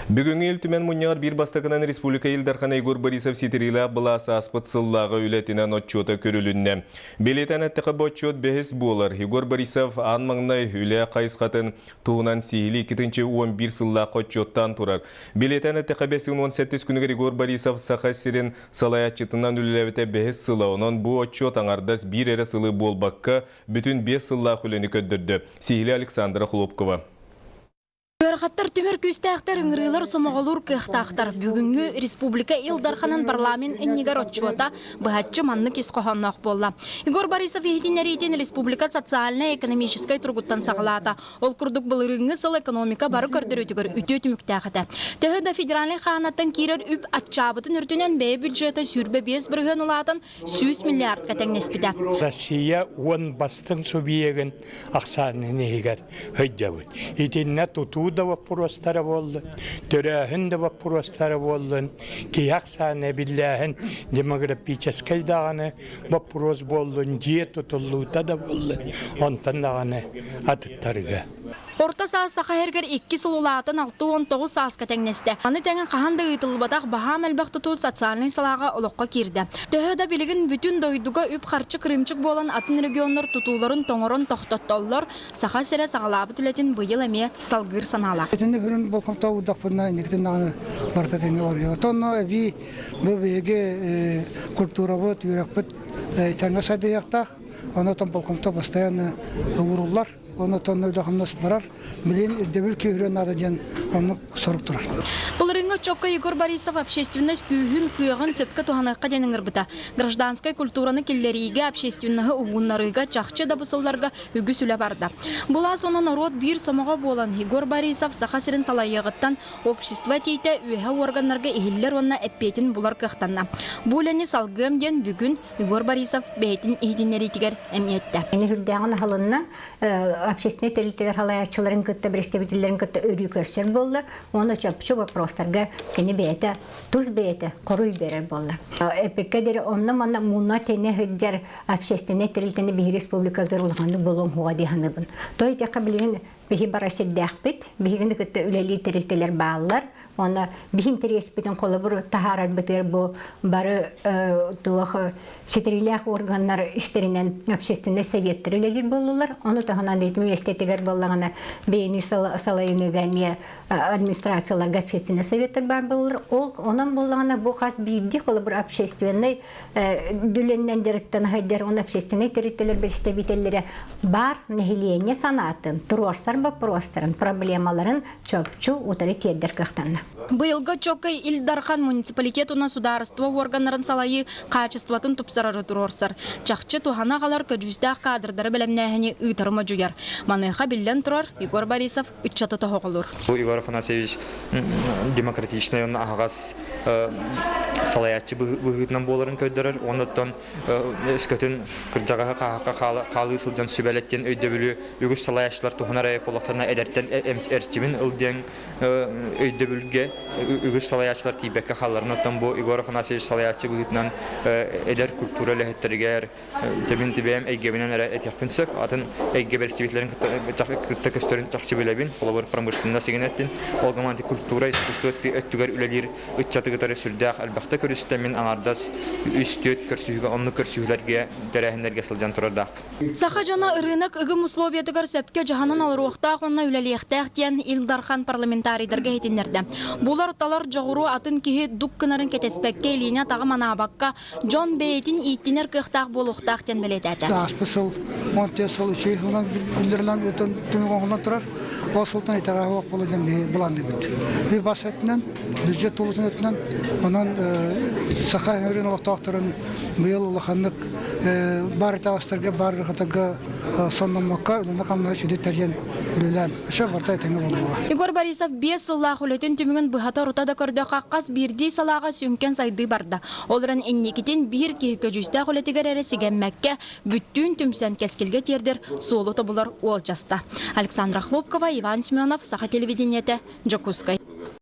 Бүгүҥҥү Ил Түмэн мунньаҕар биир бастакынан республика Ил Дархана Егор Борисов ситириилээх былаас ааспыт сыллааҕы үлэтинэн отчуота көрүлүннэ. Бэлиэтээн эттэххэ, бу отчуот бэһис буолар. Егор Борисов аан маҥнай үлэ хайысхатын туһунан сиһилии 2011 сыллаахха отчуоттаан турар. Бэлиэтээн эттэххэ, бэс ыйын 18 күнүгэр Егор Борисов Саха сирин салайааччытынан үлэлээбитэ бэһис сыла. Онон бу отчуот аҥардас биир эрэ сылы буолбакка, бүтүн биэс сыллаах үлэни көрдөрдө. Сиһилии Александра Хлопкова. Ыарахаттар түмэр күүстээхтэр, ыҥырыылар сомоҕолуур кыахтаахтар. Бүгүҥҥү республика Ил Дарханын парламент иннигэр отчуота быһаччы маннык ис хоһоонноох буолла. Егор Борисов иһитиннэриитин республика социальнай-экономическай туругуттан саҕалаата. Ол курдук былырыыҥҥы сыл экономика бары көрдөрүүтүгэр үтүө түмүктээх этэ. Төһө да федеральнай хаанаттан киирэр үп аччаабытын үрдүнэн бэйэ бюджета 25% улаатан 100 миллиардка тэҥнэспитэ. Россия уон бастыҥ субъегын ахсаанын иһигэр сылдьабыт. Итиннэ тутуу да боппуруостара буоллун, төрөөһүн да боппуруостара буоллун, киһи ахсаана эбиллээһин демографическай даҕаны боппуруос буоллун, дьиэ тутуллуута да буоллун, онтон даҕаны атыттарга. Орто саас Саха сиригэр икки сыл улаатан 69 сааска тэҥнэстэ. Аны тэҥэ хаһан да ыытыллыбатах баһаам элбэх тутуу социальнай салааҕа олоххо киирдэ. Төһө да билигин бүтүн дойдуга үп-харчы кырыымчык буолан атын регионнар тутууларын тоҥорон тохтоттоллор, Саха сирэ саҕалаабыт үлэтин быйыл эмиэ салгыыр санаалаах. Итини үрүн болҕомто уурдахпына инникитин даҕаны барыта тэҥҥэ барыа. Онно эбии бу биһиги культурабыт, үөрэхпит тэҥҥэ сайдыахтаах. Онон болҕомто постоянно ууруллар. Онон үлэ-хамнас барар. Билигин ирдэбил күүһүрүөн наада диэн оннук сорук турар. Былырыыҥҥы отчуокка Егор Борисов общественность күүһүн, кыаҕын сөпкө туһаныахха диэн ыҥырбыта. Гражданскай культураны киллэриигэ, общественноһы уһугуннарыыга чахчы да бу сылларга үгүс үлэ барда. Былаас уонна норуот биир сомоҕо буолан, Егор Борисов Саха сирин салайыаҕыттан общество этиитэ үөһэ уорганнарга иһиллэр уонна эппиэтин булар кыахтанна. Бу үлэни салгыам диэн бүгүн Егор Борисов бэйэтин иһитиннэриитигэр эмиэ эттэ. Ини үрдээҕин аһылынна общественнай тэрилтэлэр салайааччыларын кытта, представителлэрин кытта өрүү көрсөр буолла. Уонна чопчу вопростарга кини бэйэтэ тус бэйэтэ хоруй берер буолла. Эпиккэ диэри онно-манна муна тэнэ сылдьар общественнай тэрилтэни биһи республикабытыгар улаханнык буолуон хуга дии саныыбын. То итиэхэ билигин биһи бара сирдээхпит, биһигини кытта үлэлиир тэрилтэлэр бааллар. Уонна биһи интэриэспитин холобур таһаарарбытыгар бу бары туох ситириилээх органнар истэринэн общественнай советтар үлэлиир буоллулар. Ону таһынан ити миэстэтигэр буоллаҕына бэйэни салайыныыга эмиэ администрацияларга общественнай советтар баар буоллулар. Ол онон буоллаҕына бу хас биирдии холобур общественнай дүлэннэн дьарыктана сылдьар уонна общественнай тэрилтэлэр представителлэрэ баар нэһилиэнньэ санаатын, туруорсар боппуруостарын, проблемаларын чопчу утары тиэрдэр кыахтанна. Быйылгы отчуокка Ил Дархан муниципалитет уонна судаарыстыба уорганнарын салайыы хаачыстыбатын тупсарары туруорсар, чахчы туһана аҕалар көдьүүстээх кадрдары бэлэмнээһини ыытары модьуйар. Маныаха биллэн турар, Егор Борисов ыччаты тоһоҕолуур. Егор Афанасьевич демократичнай уонна аһаҕас салайааччы быһыытынан буоларын көрдөрөр уонна оттон өскөтүн кырдьаҕаһы хааһахха хаалыы сылдьан сүбэлэт диэн өйдөбүлү үгүс салайааччылар туһанар эрэ буоллахтарына эдэртэн эрчимин ыл диэн өйдөбүлгэ үгүс салайааччылар тиийбэккэ хаалларын оттон бу Егор Афанасьевич салайааччы быһыытынан эдэр культура үлэһиттэригэр Дьэ, тибэйэм эйгэбинэн эрэ этиэхпин сөп. Атын эйгэ бэрэстэбиитэллэрин кытта көстөрүн чахчы билэбин. Холобур, промышленность сигэнэттин. Ол гынан культура, искусство өттүгэр үлэлиир ыччаты кытары сүрдээх элбэхтэ көрүстэ. Мин аҥаардас үс-түөрт көрсүһүүгэ, оннук көрсүһүүлэргэ, тэрээһиннэргэ сылдьан турардаахпын. Саха дьоно ырыынак ыгым условиятыгар сөпкө дьаһанан олоруохтаах уонна үлэлиэхтээх диэн Ил Дархан парламентарийдарга иһитиннэрдэ. Булар-талар дьоҕуру атын киһи дук гынарын кэтэспэккэ, илиини-атаҕы манаабакка, дьон бэйэтин ииттинэр кыахтаах буолуохтаах диэн бэлиэтээтэ. Ааспыт сыл 14 сыл үчүгэй сылынан биллэринэн түмүк оҥоһуллан турар. Ол сылтан итэҕэһэ суох буола диэн биһи былаанныыбыт. Би бас өттүнэн, бюджет тулутун өттүнэн, онон саха өҥөрүн олохтоохторун быйыл улаханнык баар итэҕэстэргэ, баар ырыхатарга сонноммокко үлэни-хамнаһы сүдү тэрийэн үлэлээн өссө барыта этэҥҥэ буолуоҕа. Егор Борисов биэс сыллаах үлэтин түмүгүн быһата-орута да көрдөххө, хас биирдии салааҕа сүҥкэн сайдыы барда. Ол эрэн инникитин биир киһи көдьүүстээх үлэтигэр эрэ сигэммэккэ, бүттүүн түмсэн кэскилгэ тиэрдэр суолу тобулар уолдьаста. Александра Хлопкова, Иван Семенов, Саха телевидениетэ, Дьокуускай.